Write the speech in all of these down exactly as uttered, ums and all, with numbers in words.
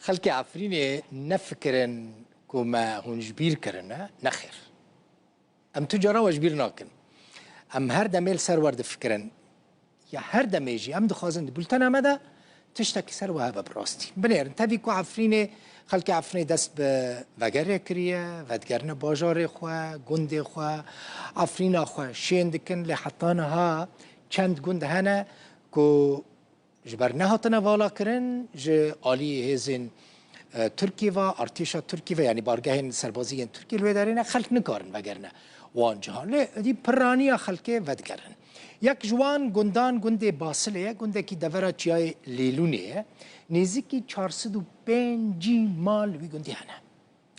Xelkê Efrînê nefikirin ku me hûn ji bîr kirine, nexêr. Em tu cara we ji bîr nakin. Em her demê li ser we difikirin. Ya her demê jî em dixwazin di bultena me de tiştekî ser we hebe bi rastî. Binêrin, tevî ku Efrînê, xelkê Efrînê dest bi vegerê kiriye, vedigerine bajarê xwe, gundê xwe, Efrîna xwe şên dikin, lê heta niha çend gund hene ku ji ber nehatine valakirin, ji alî hêzên, e, Tirkiyê ve, artêşa Tirkiyê ve, yanî bargehên serbazî yên Tirkiyê li wê derê ne, xelk nikarin vegerine wan cihan. Lê êdî piraniya xelkê vedigerin. Yek ji wan gundan gundê Basilê ye, gundekî devera çiyayê Lêlûnê ye. Nêzîkî çar sed û pêncî mal li wî gundî hene.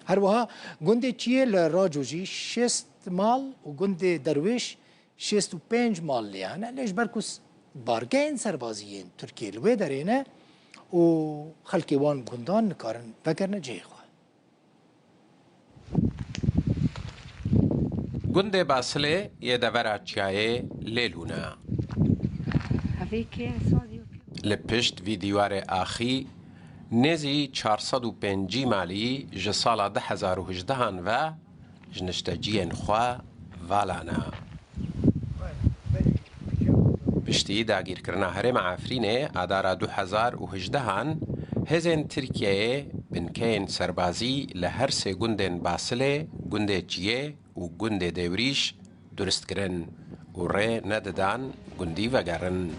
Her wiha gundê Çiyê li Raco jî şêst mal û gundê Derwêş şêst û pênc mal lê hene. Lê ji ber ku s-, bargehên serbazî yên Tirkiyê li wê derê ne û xelkê wan gundan nikarin vegerine cihê xwe. Gundê Basilê yê devera çiyayê Lêlûn e. Li pişt vî dîwarê axî nêzî çar sed û pêncî malî ji sala du hezar û hejdehan ve ji nişteciyên xwe vala ne. Piştî dagîrkirina herêma Efrînê a dara du hezar û hejdehan, hêzên Tirkiyeyê binkeyên serbazî li her sê gundên Basilê, gundê Çiyê û gundê Dêwrîş durist kirin û rê nedidan gundî vegerin.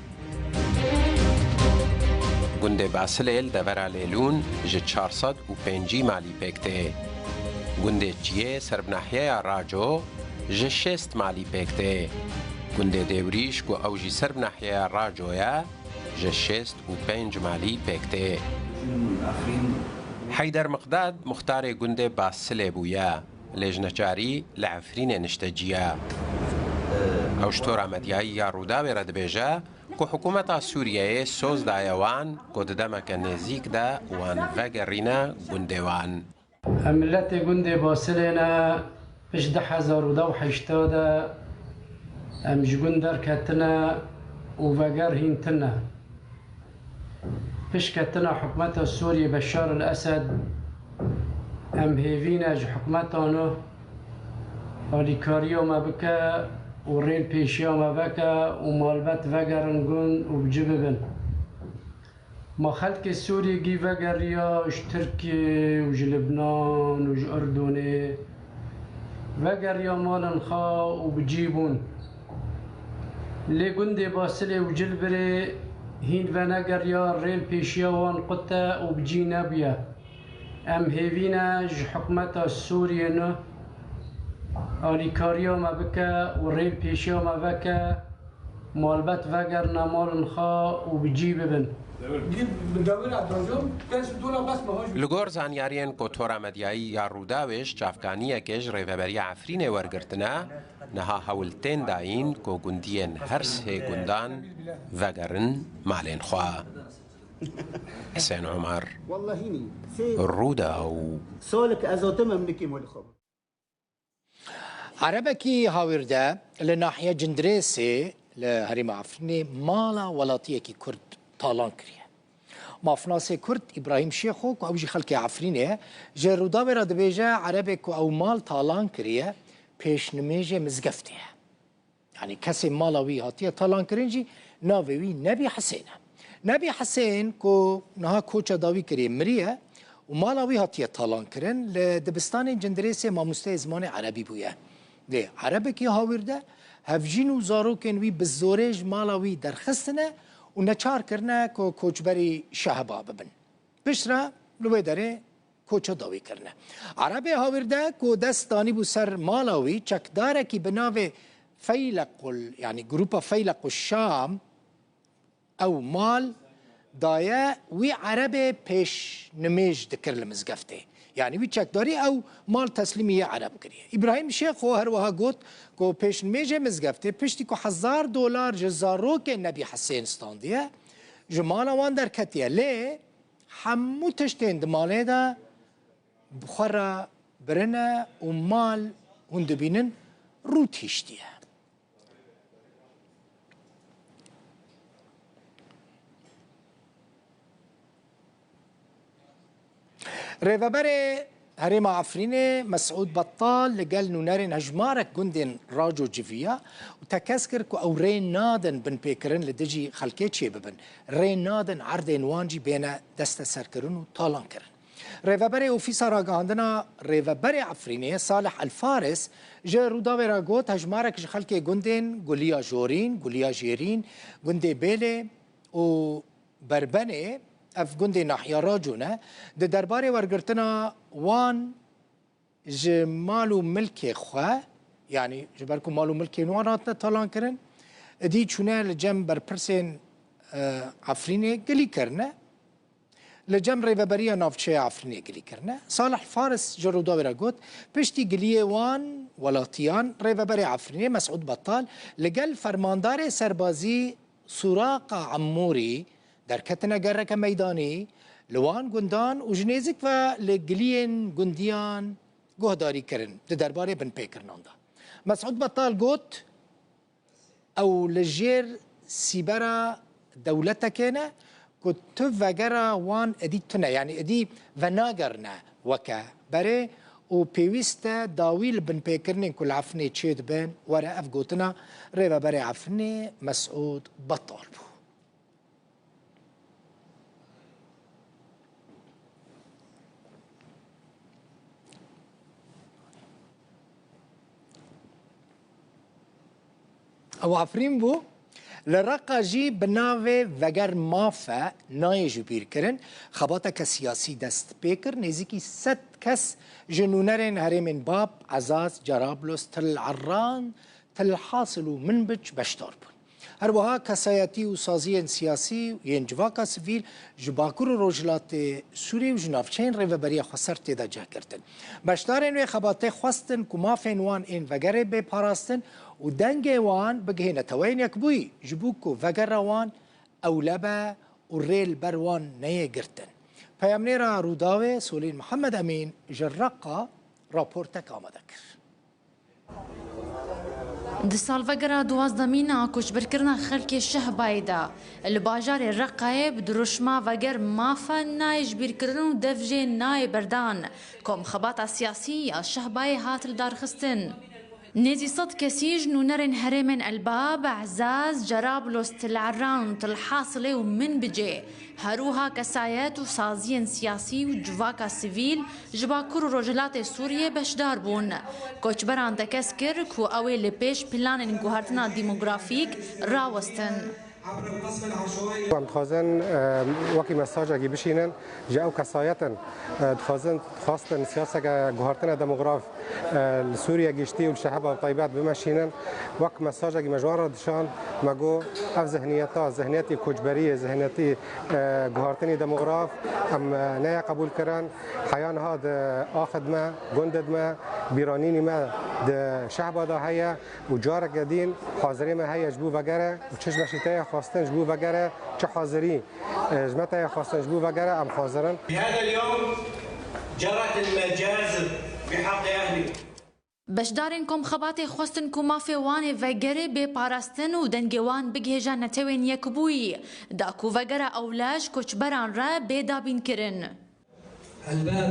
Gundê Basilê li devera Lêlûn ji çar sed û pêncî malî pêk tê. Gundê Çiyê ser bi nahiyeya Raco ji şêst malî pêk tê. Gundê Dêwrîş ku ew jî ser bi nahiyeya Raco ye, ji şêst û pênc malî pêk tê. Heyder Miqdad muxtarê gundê Basilê bûye, lê ji neçarî li Efrînê niştecî ye. Ew ji tora medyayî ya Rûdawê re dibêje ku hikûmeta Sûriyeyê soz daye wan ku di demeke nêzîk de wan vegerîne gundê wan. Em miletê gundê Basilê ne, pişt du hezar û deh û heyşta de em ji gund derketine û vegerhîntine. Piştketina hikûmeta Sûriyê Beşar el Esed, em hêvî ne ji hikûmeta nû alîkariya me bike û rê li pêşiya me veke û malbet vegerin gund û bi cî bibin. Ma xelkê Sûriyê gî vegeriya ji Tirkiyê û ji Libnan û ji Urdunê, vegeriya malên xwe û bi cî bûn. Lê gundê Basilê û Cilbirê hîn venegeriya, rê li pêşiya wan qute û bi cî nebûye. Em hêvî ne ji hikûmeta Sûriyê nû alîkariya me bike û rê li pêşiya me veke, malbet vegerine malên xwe û bi cî bibin. Li gor zanyariyên ku Tora Medyayî ya Rûdawê ji çavkaniyekê ji Rêveberiya Efrînê wergirtine, niha hewl tên dayîn ku gundiyên her sê gundan vegerin malên xwe. Husên Omer, Rûdaw. Erebekî Hawîrde li nahiya Cindirêsê li herêma Efrînê mala welatiyekî Kurd talan kiriye. Mafnasê Kurd Îbrahîm Şêxo ku ew jî xelkê Efrînê ye, ji Rûdawê re dibêje erebê ku ew mal talan kiriye pêşnimêjê mizgeftê ye. Yanî kesê mala wî hatiye talankirin jî navê wî Nebî Hisên e. Nebî Hisên ku niha koça dawî kiriye miriye û mala wî hatiye talankirin, li dibistanên Cindirêsê mamosteyê zimanê erebî bûye. Lê erebekî Hawîrde hevjîn û zarokên wî bi zorê ji mala wî derxistine û neçar kirine ku koçberî Şehba bibin. Piştre li wê derê koça dawî kirine. Erebê Hawîrde ku dest danîbû ser mala wî, çekdarekî bi navê Feylequl, yanî grupa Feylequ Şam, ew mal daye wî erebê pêşnimêj dikir li mizgeftê. Yanî wî çekdarî ew mal teslîmî yê ereb kiriye. Îbrahîm Şêxo her wiha got ku pêşnimêjê mizgeftê piştî ku hezar dolar ji zarokê Nebî Hisên standiye, ji mala wan derketiye. Lê hemû tiştên di malê de bi xwe re birine û mal, hûn dibînin, rû tîştiye. Rêveberê Herêma Efrînê Mesûd Bettal li gel nûnerên hejmarek gundên raco civiya û tekez kir ku ew rê nadin binpêkirin li dijî xelkê çêbibin. Rê nadin erdên wan jî bêne desteserkirin û talankirin. Rêveberê Ofîsa Ragihandina Rêveberê Efrînê Salih El Faris ji Rûdawê re got, hejmarek ji xelkê gundên Guliya Jorîn, Guliya Jêrîn, gundê Bêlê û Berbenê, ev gundê nahiya Raco ne, di derbarê wergirtina wan ji mal û milkê xwe, yanî ji ber ku mal û milkên wan hatine talankirin, êdî çûne li cem berpirsên, e, Efrînê gilî kirine. Li cem Rêveberiya Navçeya Efrînê gilî kirine. Salih Faris ji Rûdawê re got, piştî giliyê wan welatiyan, Rêveberê Efrînê Mesûd Bettal li gel fermandarê serbazî Suraqa Emûrî derketine gereke meydanî, li wan gundan û ji nêzîk ve li giliyên gundiyan guhdarî kirin di derbarê binpêkirinan de. Mesûd Bettal got, ew li jêr sîbera dewletekê ne ku tu vegera wan êdî tune, yanî êdî venagerine weke berê û pêwîst e dawî li binpêkirinên ku li Efrînê çêdibin were. Ev gotina Rêveberê Efrînê Mesûd Bettal bû. Ew Efrîn bû. Li Reqa jî bi navê Veger Maf e, nayê ji bîr kirin, xebateke siyasî dest pê kir. Nêzîkî sed kes ji nûnerên herêmên Bab, Ezaz, Cerablos, Til Erran, Til Hasil û Minbic beşdar bûn. Her wiha kesayetî û saziyên siyasî yên civaka sivîl ji Bakur û Rojhilatê Sûriyê û ji navçeyên Rêveberiya Xweser tê de cih girtin. Beşdarên wê xebatê xwestin ku mafên wan ên vegerê bê parastin û dengê wan bigihê Neteweyên Yekbûyî, ji bo ku vegera wan ewle be û rê li ber wan neyê girtin. Peyamnêra Rûdawê Solîn Mihemed Emîn ji Reqa raportek amade kir. Di salvegera duwazdemîn a koçberkirina xelkê Şehbayê de, li bajarê Reqayê bi dirûşma Veger Maf e nayê ji bîr kirin û dev jê nayê berdan, komxebata siyasî ya Şehbayê hat lidarxistin. Nêzî sed kesî ji nûnerên herêmên Elbab, Ezaz, Cerablos, Til Erran û Til Hasilê û Minbicê, her wiha kesayet û saziyên siyasî û civaka sivîl ji Bakur û Rojhilatê Sûriyê beşdar bûn. Koçberan tekez kir ku ew ê li pêş planên guhertina demografîk rawestin. Em dixwazin, e, wekî mesajekî bişînin ji ew kesayetin, e, dixwazin, dixwastin siyaseke guhertina demograf, e, li Sûriye giştî û li Şeheba bi taybet bimeşînin. Wek mesajekî me ji wan re dişand, me got, ev zihniyeta, zihniyetî koçberiyê, zihniyetî, e, guhertinî demograf, em, e, neye qebûl kirin. Heya niha di axid me, gundid me, bîranînî me di Şehba de heye. û careke din hazirê me heye ji bo vegere û çi ji me jî teye xwestin ji bo vegere, çi hazirî, e, ji me teye xwestin ji bo vegere, em hazir in. بهذا اليوم جرت المجازر بحق أهلي. Beşdarên komxebatê xwestin ku mafê wan ê vegerê bê parastin û dengê wan bigihêje Netewên Yekbûyî, da ku vegera ewle ji koçberan re bê dabînkirin.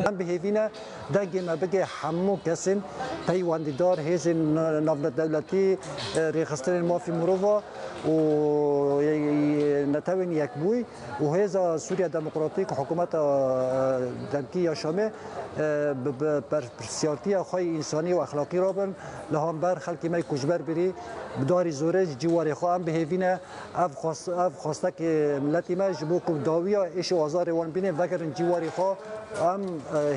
Em bi hêvî ne dengê me bige hemû kesên peywendîdar, hêzên na-, navnedewletî, e, rêxistinên mafî mirova û, e, Netewên Yekbûyî û Hêza Sûriya Demokratîk, hikûmeta, e, demkî ya Şamê, e, bi, bi berpirsiyartiya xwe yê însanî û exlaqî rabin, li hember xelkê me yê koçber birî bi darî zorê ji cîwarê xwe. Em bi hêvî ne Ev xwest-, ev xwestekê miletî me ji bo ku dawiya êş û azarê wan bîne vegerin cîwarê xwe. Em, e,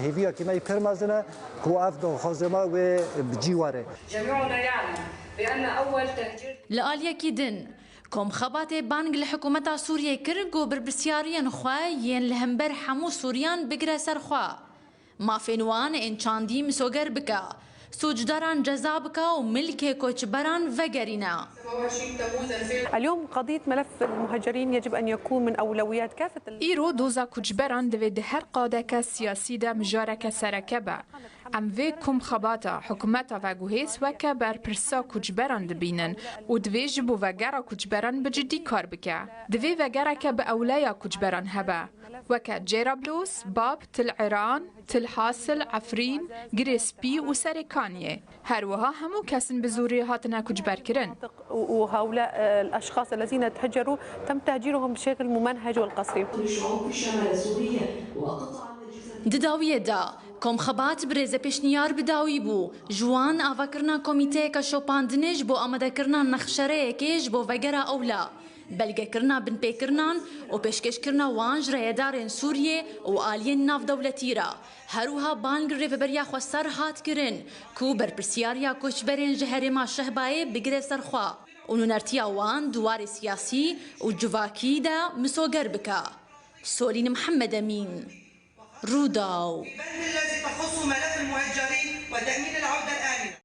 hêviyekî me yê pir mezin e ku ev daxwazê me wê bi cî were. جميعنا يعلم بأن أول تهجير Li aliyekî din, komxebatê bang li hikûmeta Sûriyê kir ku berpirsyariyên xwe yên li hember hemû Sûriyan bigire ser xwe. Mafên wan ên çandî misoger bike, sûcdaran ceza bike û milkê koçberan vegerîne. اليوم قضية ملف المهجرين يجب أن يكون من أولويات كافة ال- Îro doza koçberan divê di her qadeke siyasî de mijareke sereke be. Em vê komxebata hikûmeta veguhêz weke berpirsa koçberan dibînin û divê ji bo vegera koçberan bi cidî kar bike. Divê vegereke bi ewleya koçberan hebe, weke Cêrablos, Bab, Til Îran, Til Hasil, Efrîn, Girê Spî û Serê Kaniyê. Her wiha hemû kesin bi zorê hatine koçberkirin. وهؤلاء الأشخاص الذين تهجروا تم تهجيرهم بشكل ممنهج والقسري. Di dawiyê de, komxebat bi rêze pêşniyar bi dawî bû, ji wan avakirina komîteyeke şopandinê ji bo amadekirina nexşereyekê ji bo vegera ewla, belgekirina binpêkirinan û pêşkêşkirina wan ji reyedarên Sûriyê û aliyên navdewletî re. Her wiha bang li Rêveberiya Xweser hat kirin ku berpirsiyariya koçberên ji herêma Şehbayê bigire ser xwe û nûnertiya wan di warê siyasî û civakî de misoger bike. Solîn Mihemed Emîn, Rûdaw. البند الذي تخص ملف المهجرين وتأمين